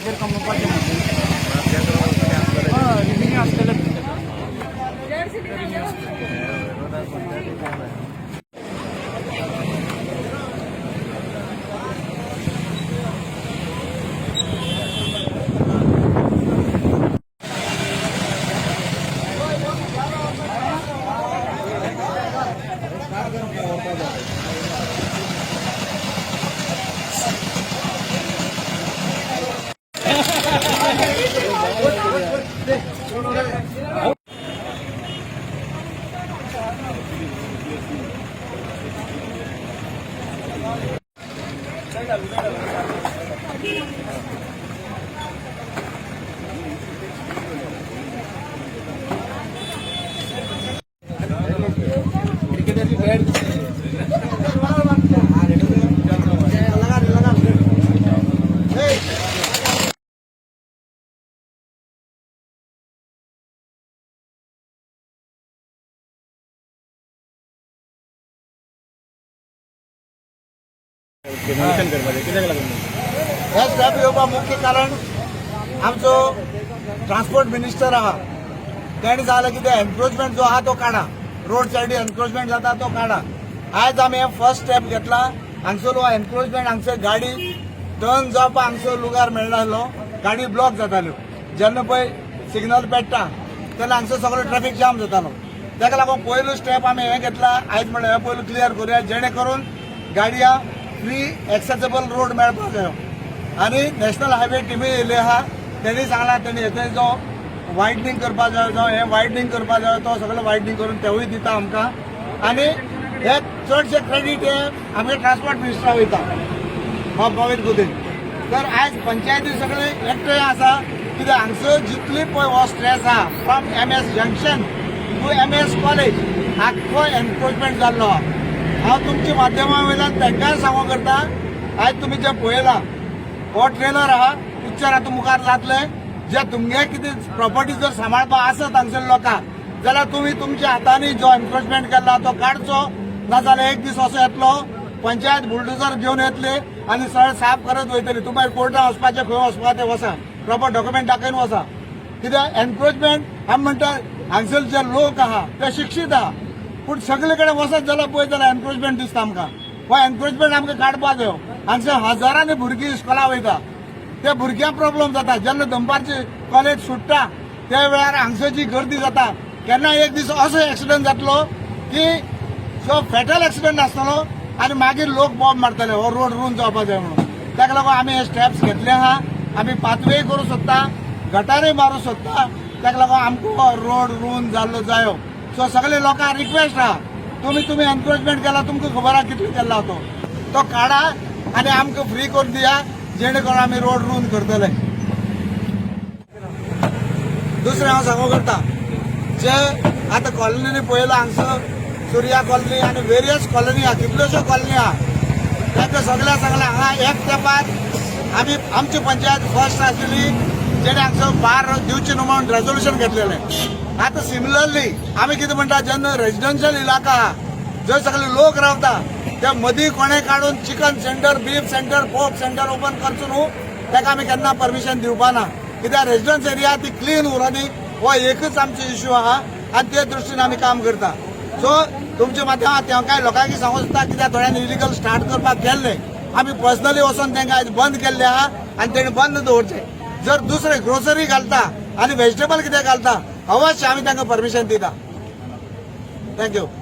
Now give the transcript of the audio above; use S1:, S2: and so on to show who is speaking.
S1: हेजेर कमोवपाचें हय, रिवेन्यू आसतलें तेका. रिवेन्यू आसतलें.
S2: डेमोलिशन करपाचें कित्याक लागून?
S3: हे स्टेप घेवपा मुख्य कारण आमचो ट्रान्सपोर्ट मिनिस्टर आहा, तेणी सांगलें की ते एन्क्रोचमेंट जो आहा तो काडा, रोड सायडी एन्क्रोचमेंट जाता तो काडा. आयज आमी हे फर्स्ट स्टेप घेतला. हांगसर हो एन्क्रोचमेंट, हांगसर गाडी टर्न जावपाक हांगसर लुगार मेळनासलो, गाडी ब्लॉक जाताल्यो. जेन्ना पळय सिग्नल पेट्टा तेन्ना हांगसर सगळो ट्रॅफिक जाम जातालो. ताका लागून पयलो स्टेप आमी हें घेतला आयज, म्हणल्यार हें पयलो क्लियर करुया, जेणे करून गाडयां फ्री एक्सेसेबल रोड मेळपाक जायो. आनी नॅशनल हायवे टिमी येयल्ली आहा, तेणी सांगला, तेणी हेतून जो वायडनींग करपा जाय, जावं हें वायडनींग करपा जाय, तो सगळें वायडनींग करून तेवूय दिता आमकां. आनी हे चडशे क्रेडीट हे आमगे ट्रान्सपोर्ट मिनिस्टरा वयता, बाब मोविन गुदिन्हो. तर आयज पंचायती सगळे एकठांय आसा, कित्याक हांगसर जितली पळय हो स्ट्रेस आहा, from MS junction to MS college आख्खो एनक्रोचमेंट जाल्लो आहा. हांव तुमच्या माध्यमा वयल्यान तांकांय सांगूंक करता, आयज तुमी जें पळयलां, हो ट्रेलर आहा, पिक्चर आतां मुखार जातलें. जे तुमगे कितें प्रॉपर्टी जर सांबाळपा आसत हांगसर लोकांक, जाल्यार तुमी तुमच्या हातांनी जो एनक्रोचमेंट केला तो काडचो, नाजाल्यार एक दीस असो येतलो, पंचायत बुलडोजर घेवन येतले आनी सगळें साफ करत वयतली. तुमी कोर्टान वचपाचें, खंय वचपा तें वसा, प्रॉपर डॉक्युमेंट दाखयन वसा. कित्याक एनक्रोचमेंट आमी म्हणटा, हांगसर जे लोक आहा ते शिक्षीत आहा, पूण सगळे कडेन वचत जाल्यार पळयत जाल्यार एनक्रोचमेंट दिसता आमकां. हो एनक्रोचमेंट आमकां काडपा जायो. हांगसर हजारांनी भुरगीं इस्कोला वयता, त्या भुरग्यांक प्रॉब्लम जाता. जेन्ना दनपारची कॉलेज सुट्टा त्या वेळार हांगसर जी गर्दी जाता, केन्ना एक दीस असो एक्सिडंट जातलो की जो फेटल एक्सिडंट आसतलो आनी मागीर लोक बॉम्ब मारतले, हो रोड रुन जावपा जाय म्हणून. ताका लागून आमी हे स्टेप्स घेतले आहा. आमी पाथवे करूं सोदता, गटारय मारूं सोदता. ताका लागून आमकां हो रोड रुन जाल्लो जायो. सो सगळे लोकांक रिक्वेस्ट आहा, तुमी तुमी एनक्रोचमेंट केला, तुमकां खबर आहा कितलो केला तो, तो काडा आनी आमकां फ्री करून दिया, जेणे करून आमी रोड रुन करतले. दुसरें हांव सांगू करता, जे आतां कॉलनीनी पळयलां, हांगसर सुर्या कॉलनी आनी वेरियस कॉलनी आहा, कितल्योश्यो कॉलनी आहा, तांकां सगळ्या सगळ्या हांगा एक तेंपार आमी आमची पंचायत फर्स्ट आशिल्ली जेणे हांगसर बार दिवची न्हू म्हणून रेजोल्युशन घेतलेलें. आतां सिमिलरली आमी कितें म्हणटा, जेन्ना रेजिडेन्शियल इलाका आहा, जंय सगळे लोक रावता, त्या मदीं कोणें काडून chicken center, beef center, pork center open करचो न्हू, ताका आमी केन्ना परमिशन दिवपा ना. कित्याक रेजिडन्स एरिया ती क्लीन उरनी हो एकच आमचो इश्यू आहा आनी ते दृश्टीन आमी काम करता. सो तुमच्या माध्यमात तांकां लोकांक सांगूंक सोदता, कित्याक थोड्यांनी इलिगल स्टार्ट करपाक केल्ले, आमी पर्सनली वचोन तांकां आयज बंद केल्ले आहा आनी तेणी बंद दवरचे. जर दुसरे ग्रोसरी घालता आनी व्हेजिटेबल कितें घालता, अवश्य आमी तांकां परमिशन दिता. Thank you.